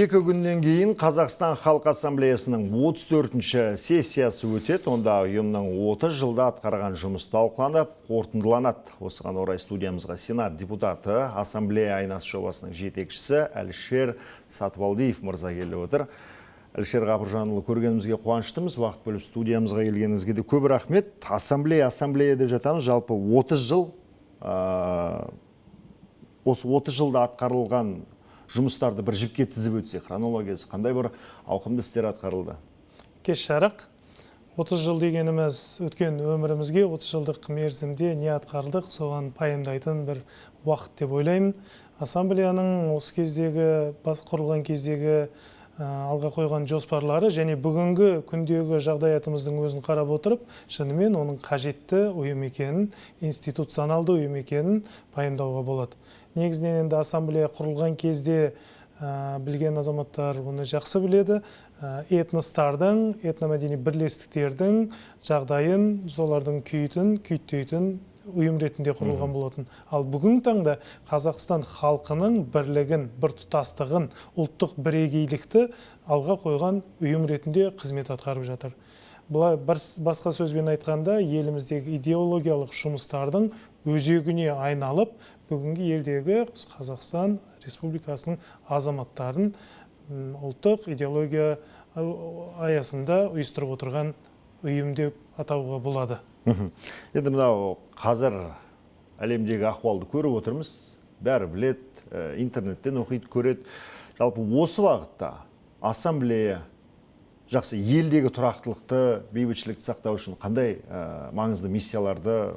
Екі күннен кейін Қазақстан Халқы Ассамблеясының 34-ші сессиясы өтеді. Онда ұйымның 30 жылда атқарған жұмысы талқыланып, қорытындыланады. Осыған орай студиямызға Сенат депутаты, Ассамблея айнасы жобасының жетекшісі Әлішер Сатыбалдиев мырза келіп отыр. Әлішер Ғапыржанұлы, көргенімізге қуаныштымыз. Уақыт бөліп студиямызға келгеніңізге де көп рахмет. Ассамблея, ассамблея деп жатамыз. Жалпы 30 жыл, осы 30 жылда атқарылған жұмыстарды бір жіпке тізіп өтсе, хронологиясы қандай, бір ауқымды істер атқарылды? Кеш жарық. 30 жыл дегеніміз өткен өмірімізге 30 жылдық мерзімде не атқардық, соған пайымдайтын бір уақыт деп ойлаймын. Ассамблеяның осы кездегі, құрылған кездегі алға қойған жоспарлары және бүгінгі күндегі жағдаятымыздың өзін қарап отырып, шынымен оның қажетті ұйым екенін, институционалды ұйым екенін пайымдауға болады. Негізінен енді ассамблея құрылған кезде, білген азаматтар оны жақсы біледі, этностардың, этномәдени бірлестіктердің жағдайын, солардың күйін күйттейтін ұйым ретінде құрылған болатын. Ал бүгінгі таңда Қазақстан халқының бірлігін, біртұтастығын, ұлттық бірегейлікті алға қойған ұйым ретінде қызмет атқарып жатыр. Былай бір басқа сөзбен айтқанда, еліміздегі идеологиялық жұмыстардың өзегіне айналып, бүгінгі елдегі Қазақстан Республикасының азаматтарын ұлттық идеология аясында ұйыстырып отырған ұйым деп атауға болады. Енді мынау қазір әлемдегі ахуалды көріп отырмыз, бәрі біледі, интернеттен оқиды, көреді. Жалпы осы бағытта ассамблея жақсы елдегі тұрақтылықты, бейбітшілікті сақтау үшін қандай маңызды миссияларды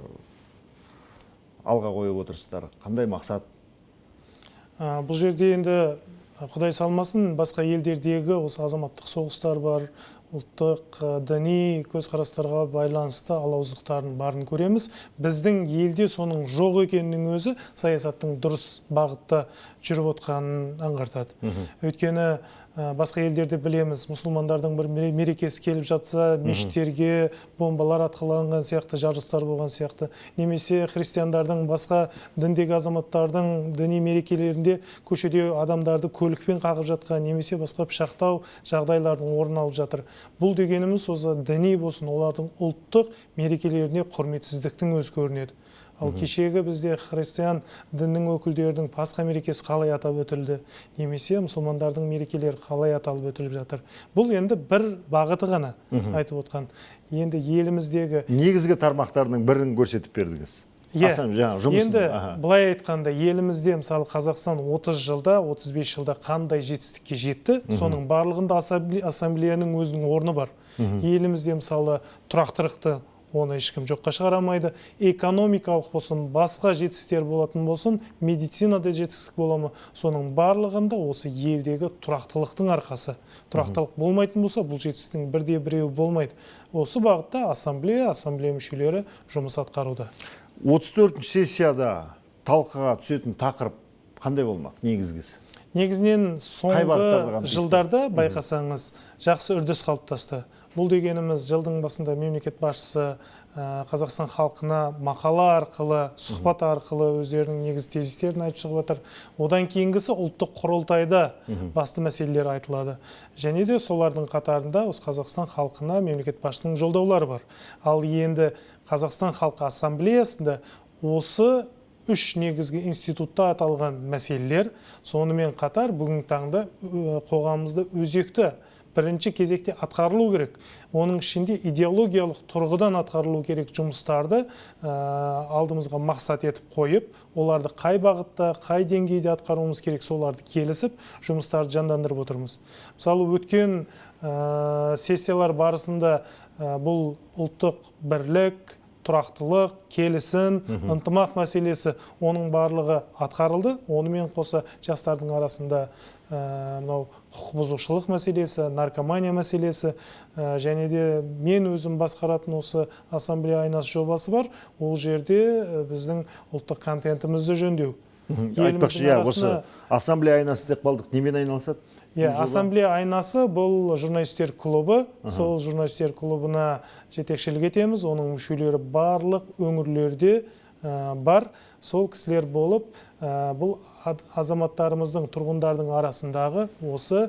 алға қойып отырсыздар? Қандай мақсат? Бұл жерде енді Құдай салмасын, басқа елдердегі осы азаматтық соғыстар бар, ұлттық, діни көзқарастарға байланысты алауыздықтардың барын көреміз. Біздің елде соның жоқ екенінің өзі саясаттың дұрыс бағытта жүріп отқанын аңғартады. Өйткені басқа елдерде білеміз, мұсылмандардың бір мерекесі келіп жатса, мешіттерге бомбалар атқыланған сияқты, жарылыстар болған сияқты, немесе христиандардың, басқа діндегі азаматтардың діни мерекелерінде көшеде адамдарды көлікпен қағып жатқан, немесе басқа пышақтау жағдайлардың орын алып жатыр. Бұл дегеніміз осы діни болсын, олардың ұлттық мерекелеріне құрметсіздіктің өзі көрінеді. Ал кешегі бізде христиан дінінің өкілдерінің Пасха мерекесі қалай атап өтілді, немесе мұсылмандардың мерекелері қалай аталып өтіліп жатыр. Бұл енді бір бағыты ғана айтып отқан. Енді еліміздегі негізгі тармақтарының бірін көрсетіп бердіңіз. Иә. Жаңа жұмысын, Енді былай айтқанда, елімізде, мысалы, Қазақстан 30 жылда, 35 жылда қандай жетістікке жетті, соның барлығында ассамблеяның өзінің орны бар. Елімізде, мысалы, тұрақтылықты оны ешкім жоққа шығара алмайды. Экономикалық болсын, басқа жетістіктер болатын болсын, медицинада жетістік бола ма, соның барлығында осы елдегі тұрақтылықтың арқасы. Тұрақтылық болмайтын болса, бұл жетістіктің бірде біреуі болмайды. Осы бағытта ассамблея, ассамблея мүшелері жұмыс атқаруда. 34-ші сессияда талқыға түсетін тақырып қандай болмақ негізгісі? Негізінен Қай соңғы бағыттарды қамтисыздар? жылдарда байқасаңыз, жақсы үрдіс қалыптасты. Бұл дегеніміз жылдың басында мемлекет басшысы Қазақстан халқына мақала арқылы, сұхбат арқылы өздерінің негізгі тезистерін айтып шығып жатыр. Одан кейінгісі ұлттық құрылтайда басты мәселелер айтылады. Және де солардың қатарында осы Қазақстан халқына мемлекет басшысының жолдаулары бар. Ал енді Қазақстан халқы ассамблеясында осы үш негізгі институтта аталған мәселелер, сонымен қатар бүгінгі таңда қоғамымызда өзекті бірінші кезекте атқарылу керек. Оның ішінде идеологиялық тұрғыдан атқарылу керек жұмыстарды алдымызға мақсат етіп қойып, оларды қай бағытта, қай деңгейде атқаруымыз керек, соларды келісіп, жұмыстарды жандандырып отырмыз. Мысалы, өткен сессиялар барысында бұл ұлттық бірлік, тұрақтылық, келісім, ынтымақ мәселесі, оның барлығы атқарылды. Онымен қоса жастардың арасында мынау құқық бұзушылық мәселесі, наркомания мәселесі, және де мен өзім басқаратын осы ассамблея айнасы жобасы бар. Ол жерде біздің ұлттық контентімізді жөндеу. Айтпақшы, Еліміздің иә, осы арасына ассамблея айнасы деп қалдық, немен айналысады? Иә, Бұл жоба? Ассамблея айнасы бұл журналистер клубы. Сол журналистер клубына жетекшілік етеміз. Оның мүшелері барлық өңірлерде бар. Сол кісілер болып, бұл азаматтарымыздың, тұрғындардың арасындағы осы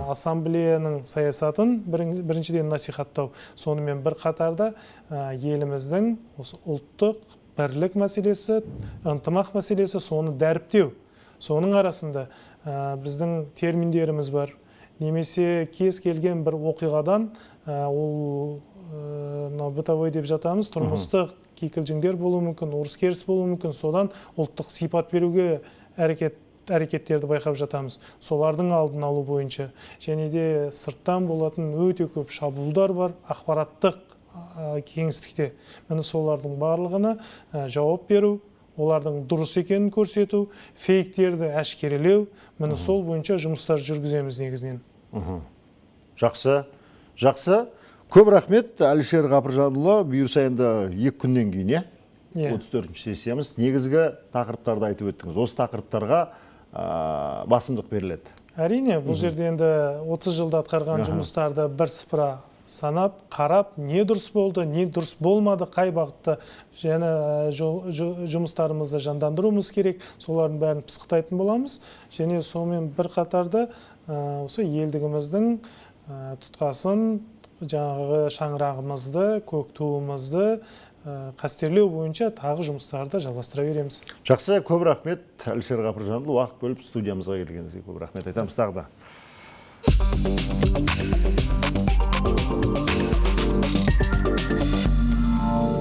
ассамблеяның саясатын біріншіден насихаттау, сонымен бір қатарда еліміздің осы ұлттық бірлік мәселесі, ынтымақ мәселесі, соны дәріптеу. Соның арасында біздің терминдеріміз бар, немесе кез келген бір оқиғадан, ол мынау бытовой деп жатамыз, тұрмыстық кикілжіңдер болуы мүмкін, ұрыс-керіс болуы мүмкін, содан ұлттық сипат беруге әрекеттерді байқап жатамыз. Солардың алдын алу бойынша. Және де сырттан болатын өте көп шабуылдар бар ақпараттық кеңістікте. Міне солардың барлығына жауап беру, олардың дұрыс екенін көрсету, фейктерді әшкерелеу, міне сол бойынша жұмыстар жүргіземіз негізінен. Жақсы, жақсы. Көп рахмет, Әлішер Ғапыржанұлы. Бұйырса енді 2 күннен кейін, иә? 34-ші сессиямыз. Негізгі тақырыптарды айтып өттіңіз. Осы тақырыптарға басымдық беріледі. Әрине, бұл жерде енді 30 жылда атқарған жұмыстарды бір сыпыра санап, қарап, не дұрыс болды, не дұрыс болмады, қай бағытта және жұмыстарымызды жандандыруымыз керек, солардың бәрін пысықтайтын боламыз. Және сонымен бір қатарда осы елдігіміздің тұтқасын, жаңағы шаңырағымызды, көк туымызды қастерлеу бойынша тағы жұмыстарды жалғастыра береміз. Жақсы, көп рахмет, Әлішер Ғапыржанұлы, уақыт бөліп студиямызға келгеніңізге көп рахмет айтамыз тағы да.